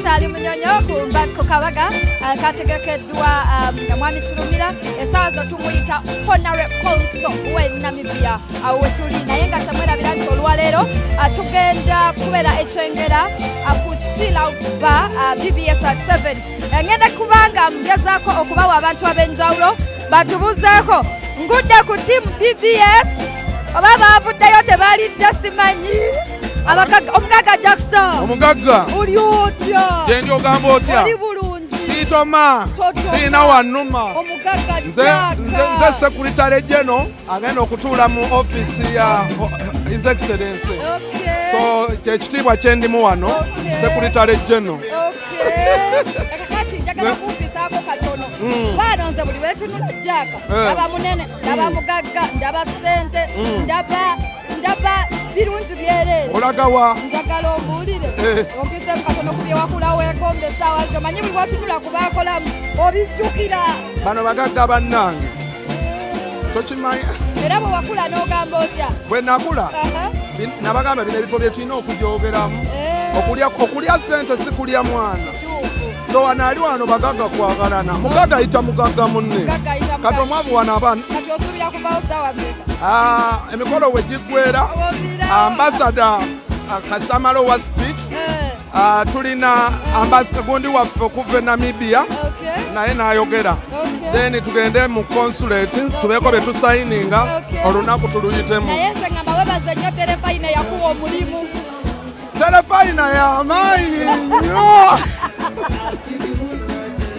Tukyali Munyonyo ku kabaga kategekeddwa Mwami Kirumira. Essaawa zino tumuyita Honorary Consul we Namibia, awo wetuli. Naye nga temwerabira nti olwaleero tugenda kubeera ekyengera ku Chill Out Bar, BBS at 7. Ngenda kubanga ngezaako okubawa abantu ab'enjawulo batubuzeeko. Ngudde ku team BBS, oba baavuddeyo tebalidde simanyi. Omugagga Jackson. Omugagga. Oli otya? Gyendi, ogamba otya? Oli bulungi? Siitoma. Totoma. Siina wannuma. Omugagga. Nze nze Secretary General agenda okutuula mu ofiisi ya His Excellency. So kyekitiibwa kyendimu wano. Secretary General. Kakati njagala kumpisaako katono. Baano nze buli lwetunula Jaaka, ndaba munene, ndaba mugagga, ndaba ssente, ndaba birungi byereere. Olagawa? Njagala ombuulire, ompisemu katono ku byewakula weekomba essaawa zo. Manyi buli lwotunula ku baakolamu obijjukira. Bano bagagga bannange, tokimanyi. Era bwe wakula n'ogamba otya? Bwe nakula, nabagamba bino ebifo bye tulina okugyogeramu. Okulya ssente si kulya mwana. So wano ali wano bagagga kwagalana, mugagga ayita mugagga munne. Mugagga ayita Kati mugagga. omwavu wano abaana. Kati osuubira kuvaawo ssaawa mmeka? Ah, emikolo we giggwera, ambassador kasita wa speech, tulina gundi waffe okuva e Namibia, naye n'ayogera. Then tugende mu consulate tubeeko bye tusayininga. Olunaku tuluyitemu. Naye nze ngamba webaze nnyo Terefayina yakuwa omulimu. Terefayina y'amaanyi nnyo.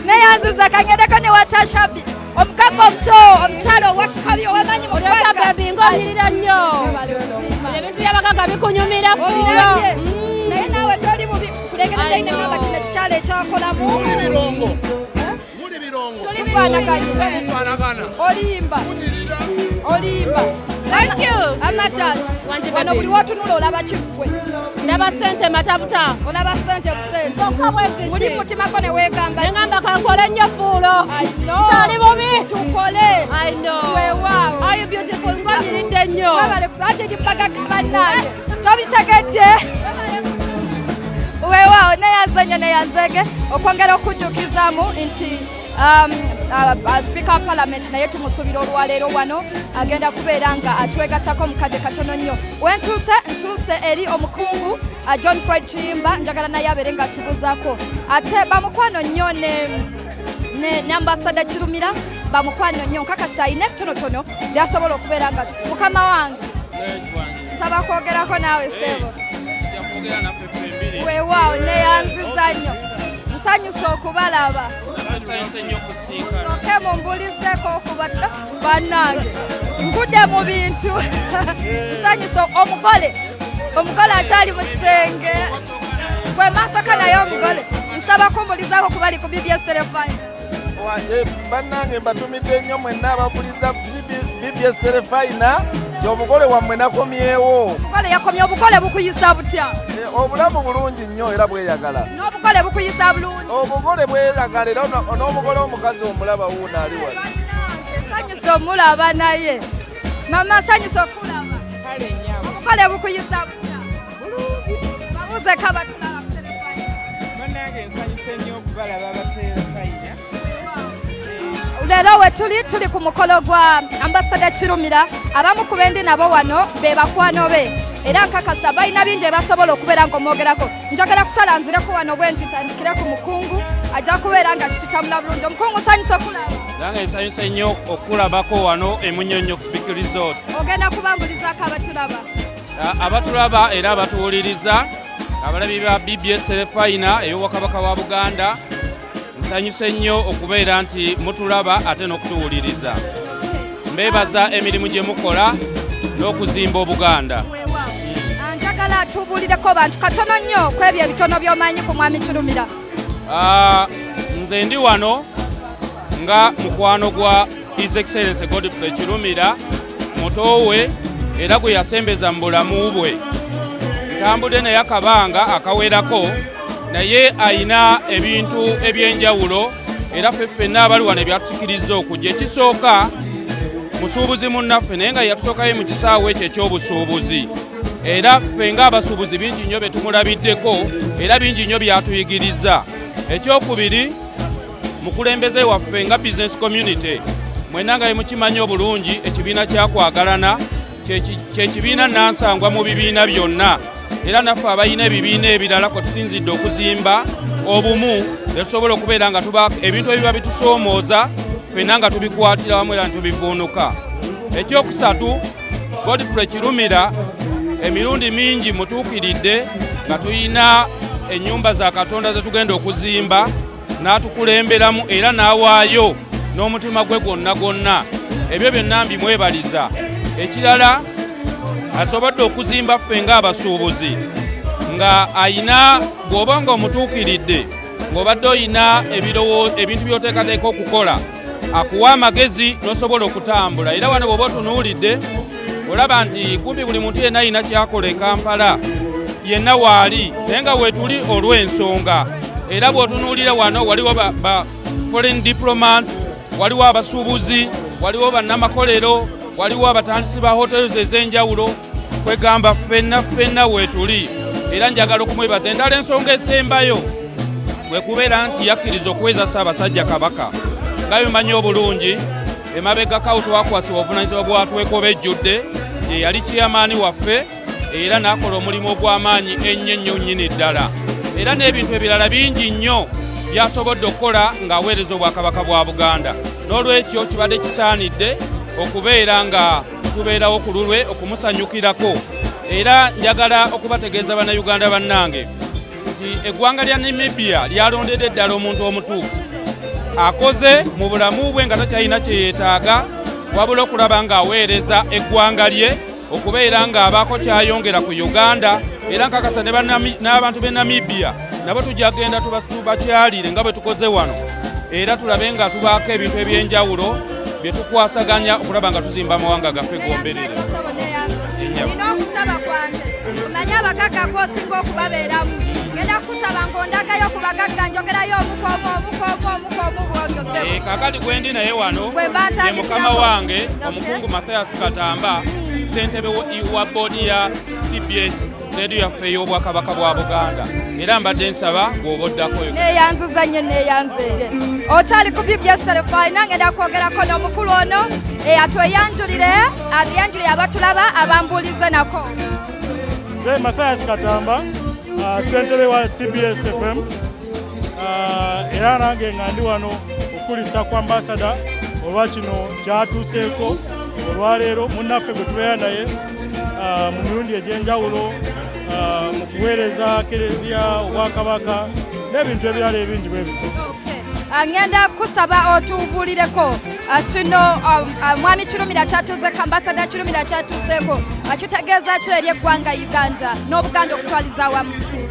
Neyanziza kangendeko ne watashabi omukaka omuto, omukyalo owakkabi owamanyi. Olyota baby, ng'onyirira nnyo. Ebintu by'abagagga bikunyumira fuulo. Obirabye? Naye naawe toli mubi kulengeredde. I know. Ngamba kino ekikyalo ekyankolamu. Muli birongo, muli birongo. Tufaanaganye. Mufaanagana. Olimba. Munyirira. Olimba. Thank you. Amatash. Wangi. Wano Baby. buli wotunula olaba kiggwe. Ndaba ssente matabuta. Olaba sente busente. Zokka bwe ziti. Muli mutimako ne weegamba ki? Neŋŋamba kankole nnyo fuulo. I know. Kyali bubi. Tukole. I know. Weewaawo. Are you beautiful? Ng'onyiridde nnyo. Webale kusaba kyekibaga bannange tobitegedde. Weewaawo, neyanze nnyo, neyanzege okwongera okujjukizaamu nti Speaker wa Parliament naye tumusuubira olwaleero wano, agenda kubeera nga atwegattako mukadde katono nnyo. Wentuuse, ntuuse eri omukungu John Fred Kiyimba. Njagala naye abeere nga atubuzaako. Ate bamukwano nnyo ne Ambassador Kirumira, bamukwano nnyo. Nkakasa ayina ebitonotono byasobola okubeera nga. Mukama wange, nsaba kwogerako naawe ssebo. Weewaawo, neyanziza nnyo, nsanyusa okubalaba. Soke mumbulizeeko okuba bannange ngudde mu bintu. Nsanyusa. Omugole akyali mu kisenge gwe maasoka, naye omugole nsaba kumbulizaako kubali ku BBS Terefayina. Bannange, mbatumidde nnyo mwenna ababuliza BBS Terefayina nti omugole wammwe nakomyewo. Omugole yakomye. Obugole bukuyisa butya? Obulamu bulungi nnyo era bweyagala. N'obugole bukuyisa bulungi? Obugole bweyagala era n'omugole omukazi omulaba wuuno ali wano. Bannange, nsanyusa omulaba. Naye mama, nsanyusa okulaba. Obugole bukuyisa butya? Babuuzeko abatulaba ku Terefayina. Bannange, nsanyuse nnyo okubalaba abaterefayina. Leero we tuli ku mukolo gwa Ambassador Kirumira. Abamu ku bendi nabo wano be bakwano be, era nkakasa balina bingi ebasobola okubeera ng'omwogerako. Njagala kusala nzireko wano bwe nti tandikire ku mukungu, ajja kubeera nga kitutambula bulungi. Omukungu, nsanyusa okulaba. Nange nsanyuse nnyo okulabako wano e Munyonyo ku Speke Resort. Ogenda kubambulizaako abatulaba. Abatulaba era abatuwuliriza, abalabi ba BBS Terefayina ey'Obwakabaka wa Buganda, nsanyuse nnyo okubeera nti mutulaba ate n'okutuwuliriza. Mbeebaza emirimu gye mukola n'okuzimba Obuganda. Weewaawo. Njagala tubuulireko bantu katono nnyo ku ebyo ebitono by'omanyi ku Mwami Kirumira. Nze ndi wano nga mukwano gwa His Excellence Godfrey Kirumira, muto we era gwe yasembeza mu bulamu bwe. Ntambudde naye akabanga akawerako, naye ayina ebintu ebyenjawulo era ffe ffenna abali wano ebyatusikiriza okujja. Ekisooka, musuubuzi munnaffe, naye nga yatusookayo mu kisaawe ekyo ekyobusuubuzi. Era ffe ng'abasuubuzi bingi nnyo bye tumulabiddeko era bingi nnyo byatuyigiriza. Ekyokubiri, mukulembeze waffe nga business community, mwenna nga bemukimanyi obulungi, ekibiina kyakwagalana kyekibiina nansangwa mu bibiina byonna, era naffe abalina ebibiina ebirala kwe tusinzidde okuzimba obumu, netusobola okubeera nga tuba ebintu ebiba bitusoomooza ffenna nga tubikwatira wamu era netubivuunuka. Ekyokusatu, Godfrey Kirumira emirundi mingi mutuukiridde nga tulina ennyumba za Katonda ze tugenda okuzimba, n'atukulemberamu era n'awaayo n'omutima gwe gwonna gwonna. Ebyo byonna mbimwebaliza. Ekirala, asobodde okuzimba ffe ng'abasuubuzi nga ayina, bw'oba nga omutuukiridde ng'obadde oyina ebintu by'oteekateeka okukola, akuwa amagezi n'osobola okutambula. Era wano bw'oba otunuulidde olaba nti kumpi buli muntu yenna alina kyakola e Kampala yenna waali, naye nga weetuli olw'ensonga. Era bw'otunuulira wano waliwo ba foreign diplomats, waliwo abasuubuzi, waliwo bannamakolero, waliwo abatandisi ba hotels ez'enjawulo. Kwegamba ffenna ffenna weetuli, era njagala okumwebaza. Endala ensonga esembayo kwe kubeera nti yakkiriza okuweeza Ssaabasajja Kabaka. Nga bimanyi obulungi, emabegakawo twakwasibwa obuvunaanyizibwa bwa Twekoba ejjudde, ye yali chairman waffe, era n'akola omulimu ogw'amaanyi ennyo ennyo nnyini ddala, era n'ebintu ebirala bingi nnyo by'asobodde okukola ng'aweereza Obwakabaka bwa Buganda. N'olwekyo kibadde kisaanidde okubeera nga tubeerawo ku lulwe okumusanyukirako. Era njagala okubategeeza Bannayuganda bannange nti eggwanga lya Namibia lyalondedde ddala omuntu omutuufu akoze mu bulamu bwe nga takyalina kye yeetaaga, wabula okulaba ng'aweereza eggwanga lye, okubeera ng'abaako kyayongera ku Uganda. Era nkakasa n'abantu b'e Namibia nabo tujja genda tubakyalire nga bwe tukoze wano, era tulabe nga tubaako ebintu ebyenjawulo bye tukwasaganya okulaba nga tuzimba amawanga gaffe gomberere. Nina okusaba kwange, omanye abagagga gwosinga okubabeeramu, ngenda kusaba ng'ondagayo ku bagagga, njogerayo omukomu omukomu omukomu bwotyo sebo. Kaakati gwendi naye wano Gwe mba ye ntandikirako. Mukama wange omukungu Mathias Katamba, ssentebe wa boodi ya CBS, rediyo yaffe ey'Obwakabaka bwa Buganda, era mbadde nsaba bw'oba oddakoyo. Neeyanziza nnyo, neeyanzeege. Okyali ku BBS Terefayina, ngenda kwogerako n'omukulu ono atweyanjulire, atuyanjulire abatulaba abambuulize nako. Nze Mathias Katamba, ssentebe wa CBS FM, era nange nga ndi wano okulisa ku ambasada olwa kino kyatuuseeko olwaleero, munnaffe gwe tubeera naye mu mirundi egy'enjawulo mu kuweereza Kereziya, Obwakabaka n'ebintu ebirala ebingi bwe bityo. Ngenda kusaba otubuulireko kino mwami Kirumira kyatuuseeko, ambasada Kirumira kyatuuseeko, kitegeeza ki eri eggwanga Uganda n'Obuganda okutwaliza awamu?